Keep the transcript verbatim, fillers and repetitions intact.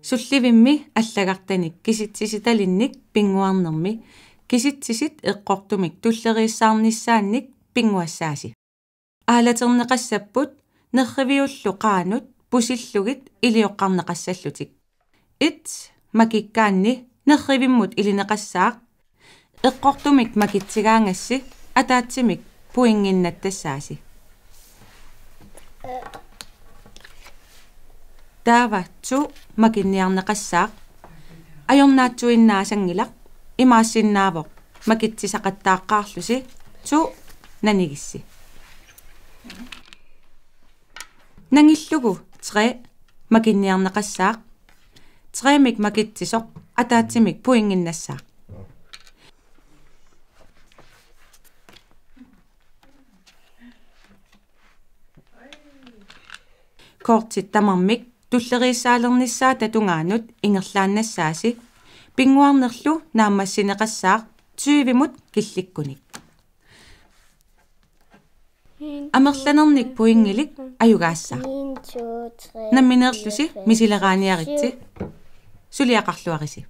Sullivimmi allagartanik kisitsisitalinnik pinnguarnermi kisitsisit eqqortumik tulleriissaarnissaannik pinnguassaasi. Aalaterneqassapput nerriviullu qaanut pusillugit ilioqqarneqassallutik. Et makikkaanni nerrivimmut ilineqassaaq. Eqqortumik makitsigaangassi ataatsimik pointinnattassavasi. Taava to makinniarneqassaaq. Ajornaatsuinnaasanngilaq, imaassinnaavoq makitsisaqattaaqqaarlusi to nanigissi. Nangillugu tre makinniarneqassaaq. Tremik makitsisoq ataatsimik pointinnassaaq. Kortit tamarmik tulleriissaarnissaata tungaanut ingerlaannassaasi. Pinnguarnerlu naammassineqassaaq tyvemut killikkunik. Amerlanernik pointilik ajugaassaaq. Nammineerlusi misileraaniaritsi. Suliaqarluarisi.